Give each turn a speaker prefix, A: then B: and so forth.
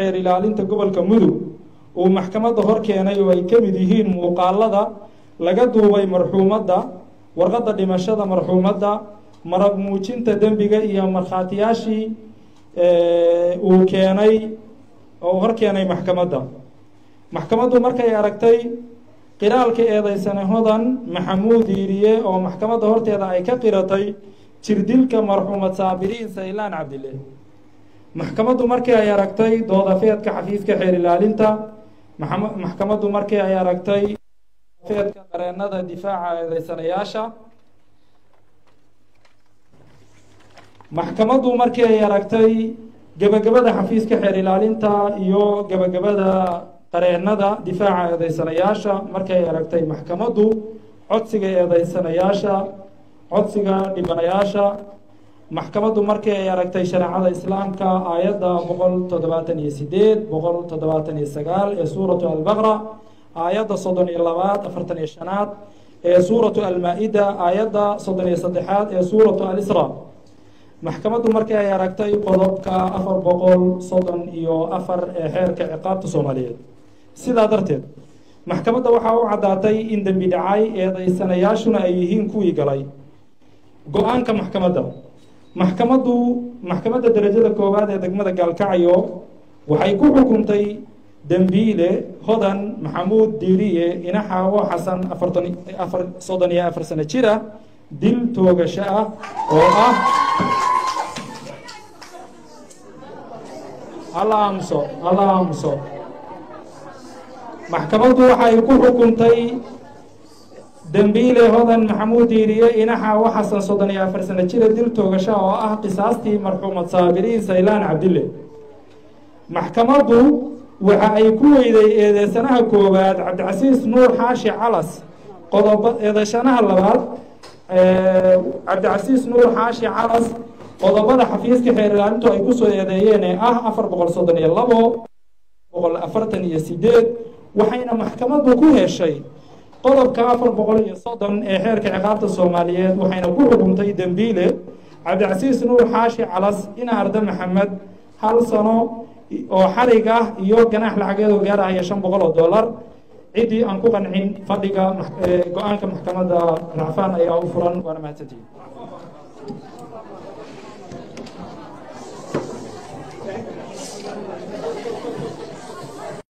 A: Xeer ilaalinta gobolka Mudug uu maxkamadda hor keenay oo ay ka mid yihiin muuqaalada laga duubay marxuumadda, warqadda dhimashada marxuumadda, marag muujinta dembiga iyo markhaatiyaashii uu keenay oo hor keenay maxkamadda. Maxkamaddu markay aragtay qiraalka eedeysane Hodan Maxamuud Diiriye oo maxkamadda horteeda ay ka qiratay jirdilka marxuumad Saabiriin Saylaan Cabdile. Maxkamaddu markii ay aragtay doodafeedka xafiiska xeer ilaalinta, maxkamaddu markii ay aragtay feedka qareennada difaaca eedeysanayaasha, maxkamaddu markii ay aragtay gebagabada xafiiska xeer ilaalinta iyo gebagabada qareennada difaaca eedeysanayaasha, markii ay aragtay maxkamaddu codsiga eedeysanayaasha, codsiga dhibanayaasha, maxkamaddu markii ay aragtay shareecada islaamka aayadda 178, 179 ee suuratu Albaqra, aayadda 32aad, 45aad ee suuratu Almaa-ida, aayadda 33aad ee suuratu Alisra, maxkamaddu markii ay aragtay qodobka 434 ee xeerka ciqaabta Soomaaliyeed. Sidaa darteed maxkamadda waxaa u caddaatay in dembi dhacay, eedeysanayaashuna ay yihiin kuwii galay. Go-aanka maxkamadda: maxkamaddu, maxkamadda darajada koowaad ee degmada Gaalkacyo waxay ku xukuntay dembiile Hodan Maxamuud Diiriye Inaxaawo Xasan, 44, 34 sano jir ah, dil toogasho ah oo ah. Alla aamuso, alla aamuso. Maxkamaddu waxay ku xukuntay dembiile Hodan Maxamuud Diiriye Inaxaawo Xasan, 34 sano jira, dil toogasho oo ah qisaastii marxuumad Saabiriin Saylaan Cabdille. Maxkamaddu waxa ay ku weyday eedeysanaha koowaad Cabdicasiis Nuur Xaashi Calas qodob, eedeysanaha labaad Cabdicasiis Nuur Xaashi Calas qodobada xafiiska xeer ilaalintu ay kusoo eedeeyeen ee ah 432, 148, waxayna maxkamaddu ku heshay qodobka 430 ee xeerka ciqaabta Soomaaliyeed, waxayna ku xukuntay dembiile Cabdicasiis Nuur Xaashi Calas ina Arde Maxamed 1 sano oo xarig ah iyo ganaax lacageed oo gaarahaya 500 oo dollar. Ciddii aan ku qancin fadhiga go-aanka maxkamadda, racfaan ayaa u furan, waana mahadsantihiin.